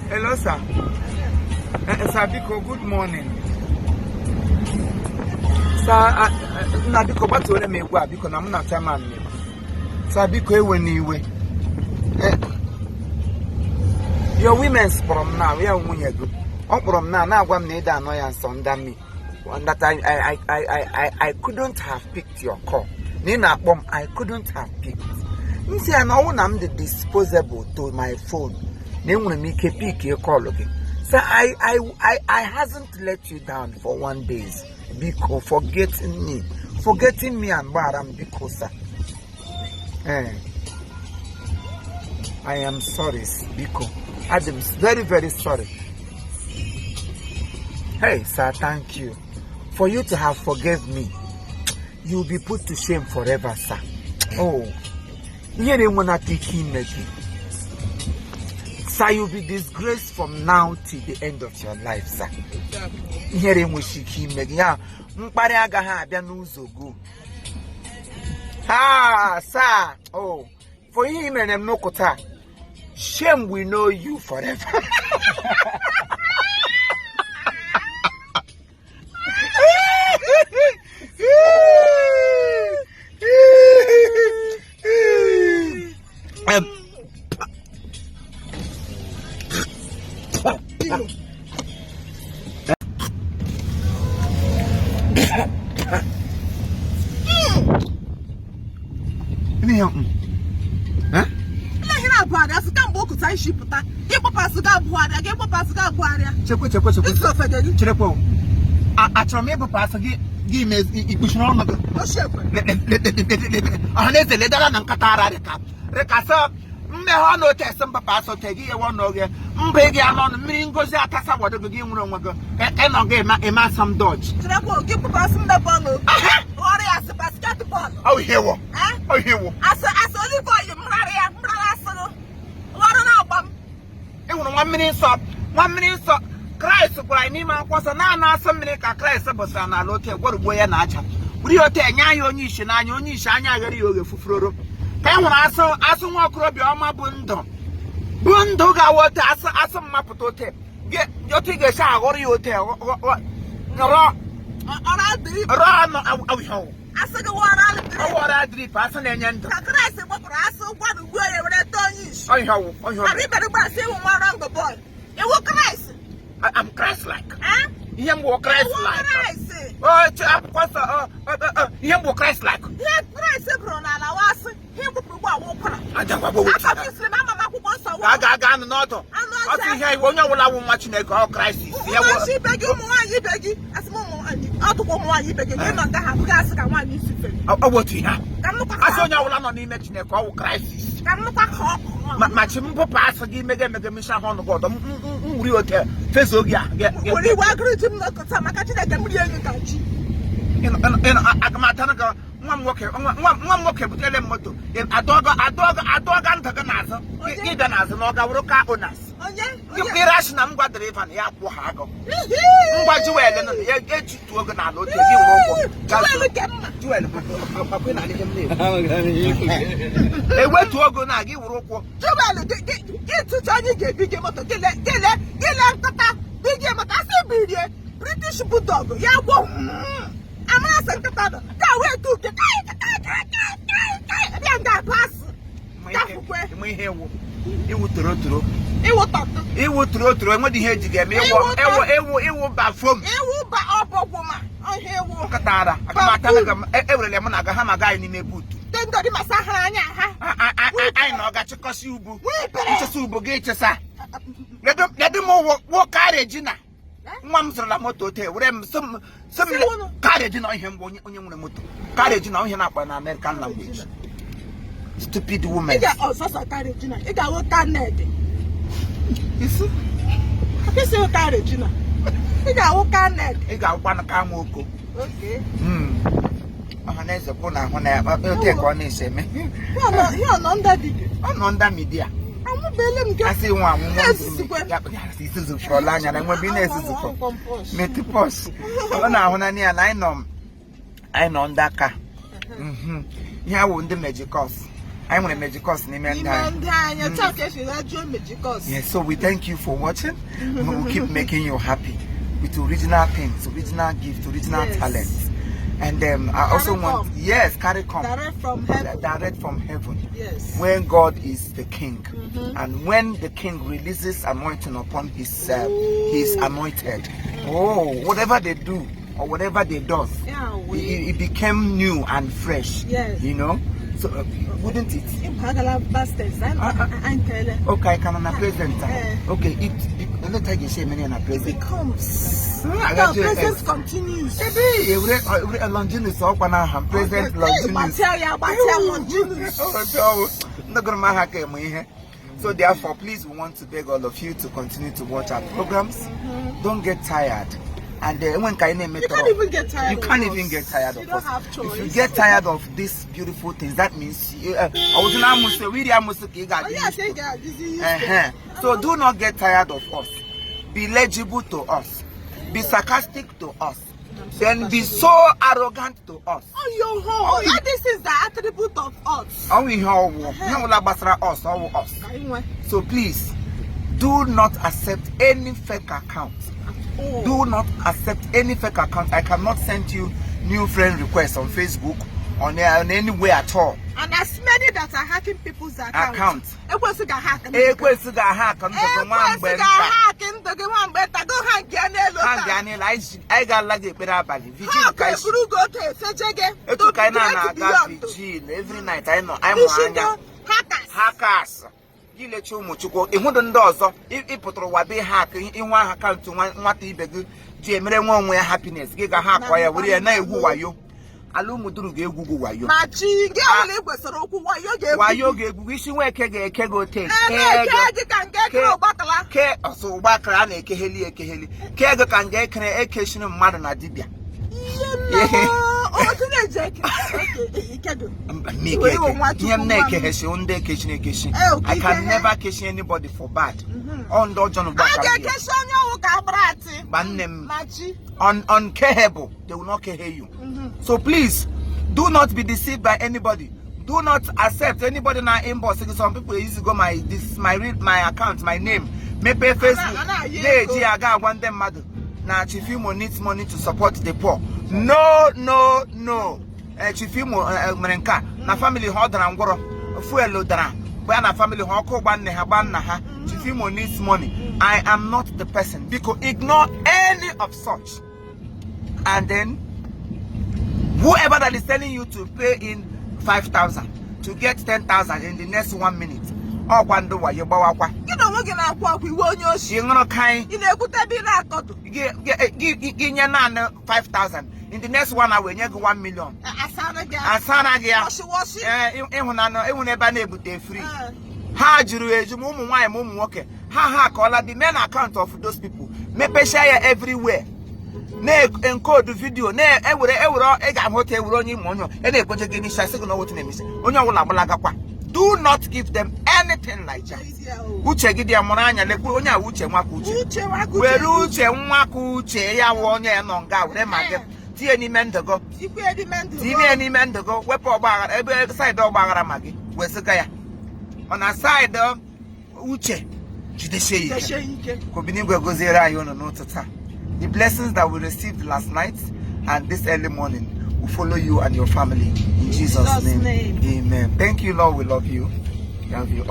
Hello, sir. Sir, biko, good morning. Sir, nna, biko, gbatuore m egwu a, biko, na mụ na chairman na-ekwu. Sir, biko, ewena iwe. Your women's kpọrọ m na ya nwunye gị. Ọ kpọrọ m na na-agwa m na ịda anọ ya nso under me. That I couldn't have picked your call. Na ị na-akpọ m, I couldn't have picked. M sị ya na ọwụ na m dị disposable to my phone, na enwere m ike pick call gị. Sir, I hasn't let you down for one days. Biko, forgetting me. Forgetting me and gbaghara m, biko, sir. I am sorry, biko. Adị m very, very sorry. Hey, sir, thank you. For you to have forgave me, you will be put to shame forever, sir. Oh, ihe na-enwenata ike ime gị. Sir, you'll be disgraced from now till the end of your life, sir. Ihere enweghị ike ime gị. Ya, mkparị agaghị abịa n'ụzọ gị. Ha, sir. Oh, for ihe i mere m n'ụkwụ taa, shame will know you forever. Ihe na-abụgharị asị kamgbe okụta isi pụta ịkpọpụ asị ga abụgharịa gị ịkpọpụ asị ga abụgharịa. Chekwe, chekwe, chekwe. Isi ofege gị. Cherekwe. Achọrọ m ịbụpụ asị gị, gị mee ikpuchiri ọnụ gị. Ọha na eze ledara na nkata ara rịkasị mmeghe ọnụ otu esi mbapụ asị otu gị yewe ọnụ gị mba gị anụ ọnụ mmiri ngozi atasa wado gị, gị nwere onwe gị ka ị nọ gị eme asam dọji. Ọ ihe wọ. Ọ ihe wọ. Ị hụrụ nwa mmiri nsọ, nwa mmiri nsọ Kraịst gwara anyị n'ime akwụkwọ nsọ naanị asụ mmiri ka Kraịst bụsara n'ala ote gwarugbuo ya na aja wuri ote enye anyị onye isi n'anya, onye isi anya aghara ya oghe fufuroro ka ị hụrụ asụ asụ nwa okorobịa ọma bụ ndụ bụ ndụ gawa ote asụ asụ mmapụta ote otu ị ga-esi aghọrọ ya ote rọ rọ anụ ahụ. Asị gị wara drip. Ọ wara drip, asụ na-enye ndụ. Ka Kraịst gbapụrụ asụ gwarugbuo ya were tọọ onye isi. Ọ ihe ọwụ, ọ ihe ọwụ. Ara ibere gbasị ịwụ nwa wrong boy. Ịwụ Kraịst. I'm Christ-like. Ihe m bụ Christ-like. Kraịst. Akwụkwọ nsọ, ihe m bụ Christ-like. Ihe Kraịst bụrụ n'ala wa asị, ihe gbupụrụ ugbu a wụ ụkwara. Aka m isiri m ama m akwụkwọ nsọ wụ. Ga aga anụ n'ọdụ. Ọtụ ihe iwe onye ọbụla wụ nwa Chineke ọ Kraịst. Ụmụ nwaanyị ibe gị, ụmụ nwaanyị ibe gị, asị m ụmụ nwaanyị, ọtụkwa ụmụ nwaanyị ibe gị, gị nọ nga ha abụghị asị ka nwaanyị isi fere. Ọ bụ otu ihe ahụ. Ka m nụkwa. Asị onye ọbụla nọ n'ime Chineke ọ wụ Kraịst. Ka m nụkwa ka ọ Ma chi m bụpụ asị gị mege emege misi ahụ ọnụ gị ọdọ m wuri ote fezo gị ahụ. Were iwe agụrụ ji m n'ọkụta maka Chineke m rie elu ka ji. Aga m ata gị. Nwa m nwoke, nwa m nwoke butere m moto, adọga adọga adọga ndụ gị n'azụ, gị bịa n'azụ na ọ ga-wụrụ car owners. Ịrashi na m gwa driver na ya kwụ ha agụ ngwa Jewel nọ ya echutuo gị n'ala otu gị were ụkwụ. Jewel ewetuo ogo na gị were ụkwụ. Jewel gị tụcha onye ga-ebi gị moto gị lee nkata bi gị moto asị birie British Bulldog ya gwọ amara sị nkịta nọ ka wee tu uke kai kai kai kai kai kai bịa nga abụ asị gafukwe. Ịma ihe ewu iwu toro toro. Iwu tọtụ. Iwu toro toro enweghị ihe eji ga-eme iwu ewu ewu iwu ba fom. Iwu ba ọbọgwụ ma ọhịa ewu. Nkịta ara aga m ata ewerele m na aga ha ma gaa anyị n'ime buutu. Ndị ndọrị masa ha anya ha. Anyị na ọ ga-achịkọsị ubu nchesa ubu gị chesa ledu m wụ ka Regina nwa m zụrụla moto ote were m sị m sị m ka Regina ihe mbụ onye nwere moto ka Regina ihe na-akpa na American language, stupid woman. Ị ga-ọsọsọ ka Regina, ị ga-awụ ka Ned. Isi isi ka Regina, ị ga-awụ ka Ned. Ị ga-awụkwanụ ka nwa oko. Ọha na eze kwụ na ahụ na ya ote ka ọ na-esi eme. Ihe ọ nọ ndị dibịa. Ọ nọ ndị media. Amụbeele m gị. Asị nwa anwụ nwa. Na-ezuzukwe. Ya isuzukọla anya na nwebe ị na-ezuzukọ metụ pọs ọ na-ahụ naanị ya na anyị nọ ndị aka ihe awụ ndị mejikọs. Anyị nwere mejikọs n'ime ndụ N'ime anyị. ndị anyị, otu a ka esi jụọ mejikọs. Yes, so we thank you for watching. We will keep making you happy with original things, original gift, original talents. And I also Carry want, come. Yes, carry come. Direct from heaven. Direct from heaven. Yes. When God is the king, and when the king releases anointing upon his anointed, oh, whatever they do or whatever they does, it became new and fresh. So wouldn't it? Ịbagala bastards. Anyị kele. Okay, I can na present. Eh. Okay, it let I get many na It present. becomes. I The got you. present continues. Ebe ewere Longinus ọkwa na aha present Longinus. Gbatịa ya, gbatịa Longinus. Ndị gụrụ m aha ka eme ihe. So therefore, please, we want to beg all of you to continue to watch our programs. Don't get tired. And when ka anyị na-eme You can't even get tired You of can't us. even get tired You of don't us. have choice. If you get tired of these beautiful things, that means ọ wụzi na amụsị, wiri amụsị ka ị ga-adị Onye used asị to. ga-adịzi used to. So do not get tired of us. Be legible to us. Be sarcastic to us. Then be so arrogant to us. Oh, your home. All this is the attribute of us. Ọwụ ihe ọwụ. Ihe ọbụla gbasara us, ọwụ us. Ka anyị nwee. So please, do not accept any fake account. Oh. Do not accept any fake account. I cannot send you new friend requests on Facebook, on anywhere at all. And as many that are hacking people's account. Account. Ekwensu ga-hack ndụ gị. Ekwensu ga-hack ndụ gị nwa mgbe Ekwensu nta. ga-hack ndụ gị nwa mgbe nta. Go hang ya n'elu Ha taa. bịa n'elu, anyị ga-ala gị ekpere abalị. Vigil Ha ka anyị si- ga-eburu gị otu efeje gị. Etu ka anyị To na-aga beyond. vigil every night, anyị nọ anyị mụ Isi anya. ndị hackers. Hackers gị lecha ụmụ Chukwu ịhụdụ ndị ọzọ ịpụtara ụwa be hack ịnwe aha account nwata ibe gị ji emere nwa onwe ya happiness gị ga ha akọ ya were ya na-egwu wayo ala ụmụduru ga-egwu gị wayo. Ma chi gị ọbụla ị gwesịrị okwu, wayo ga-egwu. Wayo ga-egwu gị isi nwa eke ga-eke gị ote. Ebe eke gị ka nke ekere ụgbakala. Ke ọsọ ụgbakara a na-ekegheli ekegheli ke ego ka nga ekere ekechiri mmadụ na dibịa. Ihe nna m, otu na-eji eke. Okay, ikedo. Mba, m Iwe eke iwe eke. nwa Chukwu Ihe m nwa m. na-ekeghechi ndị ekechiri ekechi. Eh, okay, I can ike. never kechi anybody for bad. Ọ ndị ọjọọ n'ugbu A a ka m ga- ga-ekechi onye ọwụ ka agbara atị. Gba nne m. Ma chi. Unkehable, they will not kehe you. So please, do not be deceived by anybody. Do not accept anybody na inbox. Some people use go my this my real my account, my name, mepee Facebook, Ana- na-eji ya aga agwa ndị mmadụ na Chief Imo needs money to support the poor. No, no, no. Chief Imo mere nke a na family ha, ọ dara ngwọrọ, fuel dara gba na family ha, ọkụ gba nne ha, gba nna ha. Chief Imo needs money. I am not the person. Biko, ignore any of such. And then whoever that is telling you to pay in 5,000 to get 10,000 in the next one minute, ọkwa ndị wayo gbawakwa. Gị na onwe gị na-akwụ akwụ iwe onye oshi. Ị ṅụrụ kaị. Ị na-ekwute ebe ị na-akọdụ. Gị nye naanị 5,000, in the next one hour enye gị 1 million. Asara gị. Asara gị ya. Wọshị wọshị. Ee, ịhụnanya ịhụna ebe a na-ebute free. Eh. Ha juru eju, ma ụmụ nwaanyị ma ụmụ nwoke. Ha akọọla the main account of those people, mepechaa ya everywhere, na-encode video na-ewere ewere. Ị ga-ahụ otu ewere onye ime onye ị na-ekweje gị n'isi asị gị na otu na-emesi onye ọbụla agbalagakwa. Do not give them anything like that. Uche gị dị ya, mụrụ anya lekwa onye a, uche nwaka uche. Uche nwaka uche. Were uche nwaka uche ya wụ onye ya nọ nga were ma gị tinye n'ime ndụ gị. Ikwe n'ime ndụ. Tinye ya n'ime ndụ gị, wepụ ọgbaghara ebe side ọgbaghara ma gị wezụga ya, mana side uche jidesie ya ike. Desie ike. Ka Obinigwe goziere anyị unu n'ụtụtụ taa. The blessings that we received last night and this early morning will follow you and your family in Jesus' Jesus' name. name. Amen. Thank you, Lord. We love you. Love you.